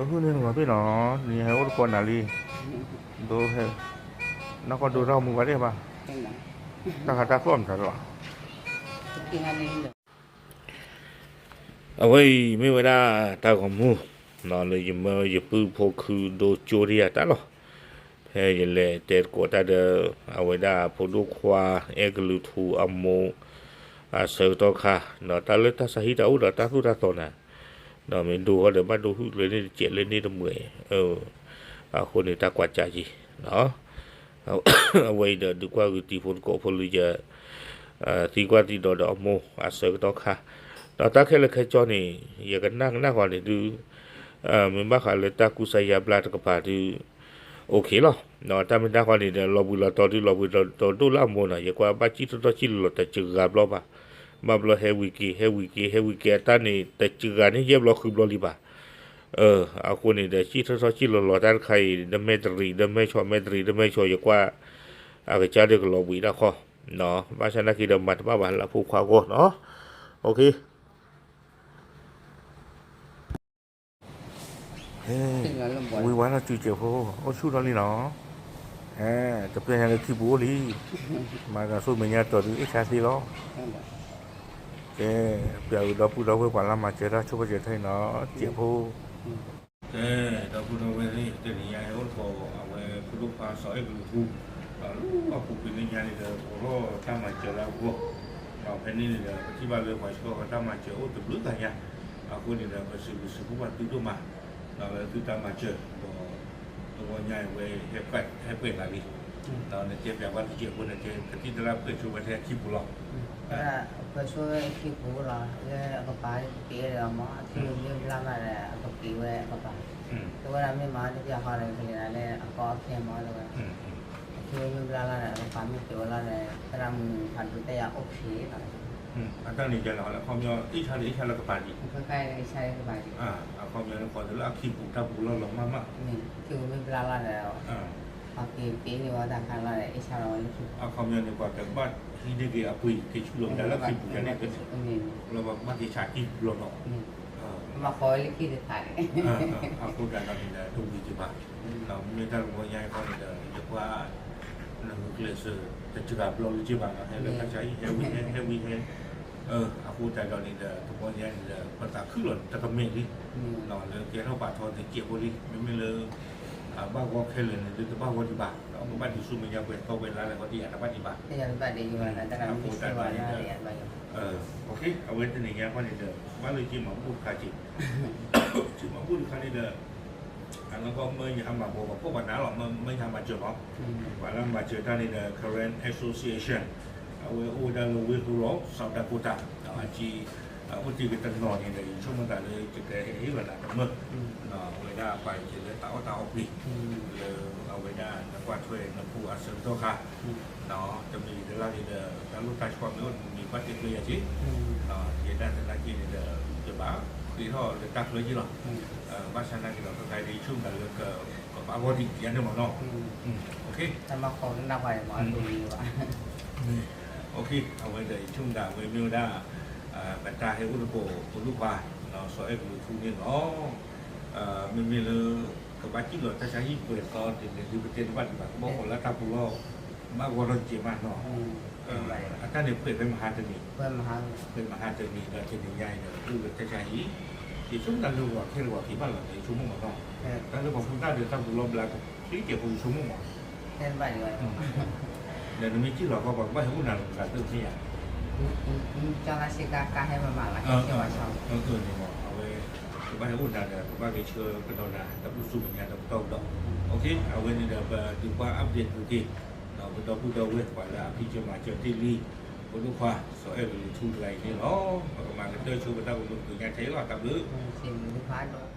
ဟုၣ်န့ၣ်နဂီၤဖ့ၣ်နီၤ, နဟဲအိၣ်တကိးနၤလံ, ဒိဟဲ, နကီၢ်ဒိတၢ်ဂီၤမူဘၣ်ဒ့ၣ်ဘၣ်, တၢ်ဃးတၢ်ကျီၢ်မတၤလီၤ, အဝဲအံၤမ့ၢ်ဝဲဒၣ်တၢ်ဂီၤမူ, လၢယမၢယပုၢ်ဖိခုဒိကၠိတယၤတၢ်လီၤ, ဖဲယလဲၤတဲသကိးတၢ်ဒီး အဝဲဒၣ်ဖိဒိၣ်ခွါ အဲၣ်ကလုာ်ထူအမိၢ် အဆၢကတီၢ်ခါ, ဒီးတၢ်လၢတၢ်ဆါဟံၣ်တၢ်အိၣ်ဒီးတၢ်သိၣ်တၢ်သီနၤ, ဒီးမ့ၢ်ဒိဃီဒီးဘၣ်ဒိဟုၣ်လၢန့ၣ်တစဲးလၢန့ၣ်တမှဲၤ, အဃိန့ၣ်တၢ်ကွၢ်ကၢ်က့ၤ အဝဲအံၤဒီးဒုးကွၢ်ဂုာ်တံၤဖိသကိးဖိလၢယ သံကွၢ်သံဒိးဒီးအမိၢ်အဆၢကတီၢ်ခါ, ဒီးတၢ်ခဲလၢာ်ခဲဆ့န့ၣ် ယကနၣ်ကနၣ်ဃီန့ၣ်ဒုး, မ့ၢ်ဘၣ်ဃးလၢတၢ်ကူစါယါဘျါတကပၤဒုး, OK လီၤ, တၢ်မ့ၢ်တၢ်ဃီန့ၣ်ဒီး လီၤဘှံးလီၤတီၤဒုး လီၤဘှံးလီၤတီၤဒိၣ်လၢအမိၢ်နီၤ, ယကွၢ်ဘၣ်စံၣ်ထီၣ်ထီၣ်စံၣ်လီၤလီၤတစှၤဘျီဘၣ်, ဘၣ်ဘျီဟဲဝံၤက့ၤ ဟဲဝံၤက့ၤ ဟဲဝံၤက့ၤ အတၢ်န့ၣ် တစှၤန့ၣ်ယဲၢ်ဘျီဃုဘျီလံဘၣ် အဃိန့ၣ်ဒီး စံၣ်ထီၣ်ထီၣ်စံၣ်လီၤလီၤတၢ်တခါအံၤ ဒီမဲာ်တရံး ဒီမဲာ်ဆီ မဲာ်တရံး ဒီမဲာ်ဆီ ယကွၢ် အကစၢ်ဒၢကလီၤဘှံးဒၣ်ခီ, ဘၣ်ဆၣ်နာ်က့ဒီးမၤတဘၣ်ဘၣ်လၢအဖိခွါအဂီၢ်နီၤ, OK ဝံၤဝါထီၣ်စုစဲးဖိ အိၣ်ဆူၣ်ထီၣ်လံနီၤ, တပျဲၢ်ညါလၢခံပူၤအိၣ်လံ, မၤကၤဆူမဲာ်ညါတီၤဒုးအ့ၣ်ဆါသ့လီၤ, ကဲ, ပျးဝံၤဒီပုၢ်ဒီဝဲၢ်ပှၤလၢမၤစၢၤတၢ်ဆိၣ်ဘၣ်စၢၤထဲအံၤနီၤ, စဲးဖိ ကဲ, ဒီပုၢ်ဒီဝဲၢ်န့ၣ် တနံၤညါဟဲအိၣ်သကိးအဝဲဖိဒိၣ်ခွါစီၤအဲၣ်ကလုာ်ထူ, ဒီးလၢအပူၤကွံာ်လၢညါန့ၣ်ဒီး အိးထီၣ်တၢ်မၤစၢၤလၢအဂီၢ်, ဒီးဖဲန့ၣ်န့ၣ်ဒီး ပထံၣ်ဘၣ်လၢပှၤဆှၢဃီၤတၢ်မၤစၢၤအိၣ်တဘျုးဂၤညါ, အဃိန့ၣ်ဒီး ပစံးဘျုးစံးဖှိၣ်ဘၣ်သုဒိၣ်မး, ဒီးလၢသုတၢ်မၤစၢၤ, ဒီး တဝီညါအဝဲ ဟဲကွဲးသးလံ, ဒီးနကဲပျးဘၣ်တစဲးဖိန့ၣ် ကဲကသံၣ်သရၣ်ပှဲၤဆိဝဲထဲအခံပူၤလီၤ, ပှဲၤဆိဝဲအခံပူၤလီၤ, လၢအကပၤကက့ၤဝဲဒီးမ့ၢ် အခံပူၤမ့ၢ်ဘျါဘၣ်ဒီး အကက့ၤဝဲအကပၤ, တဝဲဒၣ်မ့ၢ်မၤတပျးဃီဒီး ကလဲၤဒၣ်လၢအကီအခဲမၤတဝဲ, အခံပူၤမ့ၢ်ဘျါလီၤဒီး အကပၤမ့ၢ်က့ၤဝဲလီၤဒီး သရၣ်မုၣ်ဖးဒိၣ်တဲယၤအိၣ်ခံလီၤ, အတၢ်န့ၣ်ယလဲၤဟီလၢအခီပညီ အ့ၣ်ဆါလၢအ့ၣ်ဆါလၢကပၤဒံး, အခီပညီန့ၣ်ဃီဒီးလၢအခံပူၤတၢ်ပူၤလီၢ်လီၤမၢ်မၢ်, ခံပူၤမ့ၢ်ဘျါလီၤဒီး ပှၤက့ၤက့ၤန့ၢ်ဝဲတၢ်ခါလီၤဒီး အ့ၣ်ဆါလီၤဝဲလၢခံပူၤ, အခီပညီန့ၣ် ပှၤကဘၣ်ဟံးန့ၢ်က့ၤအပှ့ၤက့ၤဆူလီၤမ့ၢ်ဒၣ်လၢခံပူၤယါန့ၣ်, လၢပှၤကဘၣ်က့ၤဆးကံၢ်ပူၤလီၤနီၤ, ဘၣ်ဃီဝဲလၢခံတခါန့ၣ်, အဃိသတးဒီးန့ၣ်ဒီး တဝံၤက့ၤဘၣ်, ဒီးမ့ၢ်တၢ်တဝီညါအံၤဃီန့ၣ်ဒီး ယကွၢ် နဂုာ်ကျဲးစၢး တစှၤဘျီလၢက့ၤဘၣ်နီၤ, ဟဲလၢတၢ်ဆါဟံၣ် ဟဲဝံၤဟဲ ဟဲဝံၤဟဲ, အဃိသတးဒီးန့ၣ်ဒီး တဝီညါန့ၣ်ဒီး ပသးခုလီၤတကမဲာ်လံ, လၢကဲထီၣ်ပာ်ထီၣ်တစဲးဖိလံ, မ့မ့ၢ်လၢ ဘၣ်ဂီၢ်ခဲလၢာ်န့ၣ် ဒုးတဘၣ်ဂီၢ်ဒံးဘၣ်, ဒီးကဘၣ်ဒံးဆူမဲာ်ညါပှဲၤသီပှဲၤလါလၢာ်ဃီတယၤတဘၣ်ဒံးဘၣ်, အဃိသတးဒီးန့ၣ်ဒီး အဝဲတနံၤညါဃီန့ၣ်ဒီး ဘၣ်လၢက့ၤမၤဘူၣ်တခါက့ၤ, က့ၤမၤဘူၣ်တခါန့ၣ်ဒီး အနီၢ်ကီၢ်မၢယဟးမၤဘီပှၤကိးပှၤနၤလီၤ, မၢယဟးမၤစၢၤလီၤ, ပှၤလၢမၤစၢၤတၢ်န့ၣ်ဒီး Karen Association, အဝဲအိၣ်ဝဲဒၣ်လၢ Wayne Road, South Dakota, ဒီးအက့ အိၣ်တ့ၢ်က့ၤတနီၤန့ၣ်ဒီး ယဆိကမိၣ်သးလၢယကဟဲဟ့ၣ်လီၤနၤတမၢၢ်, အဝဲဒၣ်ပာ်က့ၤလၢတၢ်အီၣ်တၢ်အီပှ့ၤ, လၢအဝဲဒၣ်နကွၢ်ထွဲနဖိအဆၢကတီၢ်ခါ, တမံၤတလါန့ၣ်ဒီး တၢ်လိၣ်တၢ်ဆှီမ့ၢ်အိၣ်တမံၤဘၣ်တဲကျၢၤယၤက့ၤ, ယဲဒၣ်သနာ်က့န့ၣ်ဒီး ယဘၣ်ဃ့ထီၣ်လၢတၢ်ချၢက့ၤလီၤ, ဘၣ်ဆၣ်သနာ်က့ဒီး ခဲခါအံၤဒီး ယဆိကမိၣ်သးလၢကဘၣ်ဂီၢ်ဒံးယၤန့ၣ်မ့ၢ်နီၤ, အဝဲဒီးယဆိကမိၣ်သးဝဲမ့ၢ်ဝဲဒၣ် ပတၢ်ဟဲအိၣ်သကိးဖိဒိၣ်ခွါ စီၤအဲၣ်ကလုာ်ထူန့ၣ်လီၤ, မ့မ့ၢ်လၢ ကဘၣ်စံၣ်လီၤတၢ်ဆါဟံၣ်ပှဲၤသီဒ်န့ၣ်ဒုး ပတဲတဘၣ်ဒံးဘၣ် ကဘၣ်ဃီၤလၢတၢ်ပူၤလီၤ, ဘၣ်ဂီၢ်ထီၣ်ကဲမးနီၤ, အတၢ်န့ၣ်ပှဲၤဖဲမဟါတနံၤ, ပှဲၤမဟါတနံၤဒီးတနံၤညါအံၤဒီး အိၣ်လၢတၢ်ဆါဟံၣ်, ယဆိကမိၣ်တၢ်လၢဂီၤခဲလၢာ်ဂီၤက့ၤဘၣ်လီၤ ယဆိကမိၣ်မးနီၤ, တၢ်လၢပှၤဖိသၣ်ဒီးတၢ်ပူၤလီၤဘျါကချ့ကဲးဖိယဆိကမိၣ်မး ဒီးနမ့ၢ်စံၣ်လီၤခီပှၤကဘၣ်ဟဲအိၣ်နၤလီၤ ပသးတမ့ၢ်ယၤ, ကၠီလါစ့ကၤ ကါဟဲမၤမးလီၤ ဟဲဆှၢဝဲဆီ, အဝဲ ကဘၣ်ဟဲအိၣ်နၤဒီး ကဘၣ်က့ၤဆှၢကဒီးနၤ တၢ်ပူၤဆူမဲာ်ညါတပတီၢ်ကဒီး, အဝဲန့ၣ်ဒီး ပဒုးကွၢ် update သုက့ၤ, ဒီးပဒီပုၢ်ဒီဝဲၢ်ပှၤလၢအဖံးစၢၤမၤစၢၤတ့ၢ်လံ, ဖိဒိၣ်ခွါ စီၤအဲၣ်ကလုာ်ထူတဂၤအံၤန့ၣ်လီၤ, ပကမၤကတၢၢ်ဆိပတၢ်ကမူးတနံၤညါထဲအံၤလီၤ တၢ်ဘျုး, ဖးဒိၣ်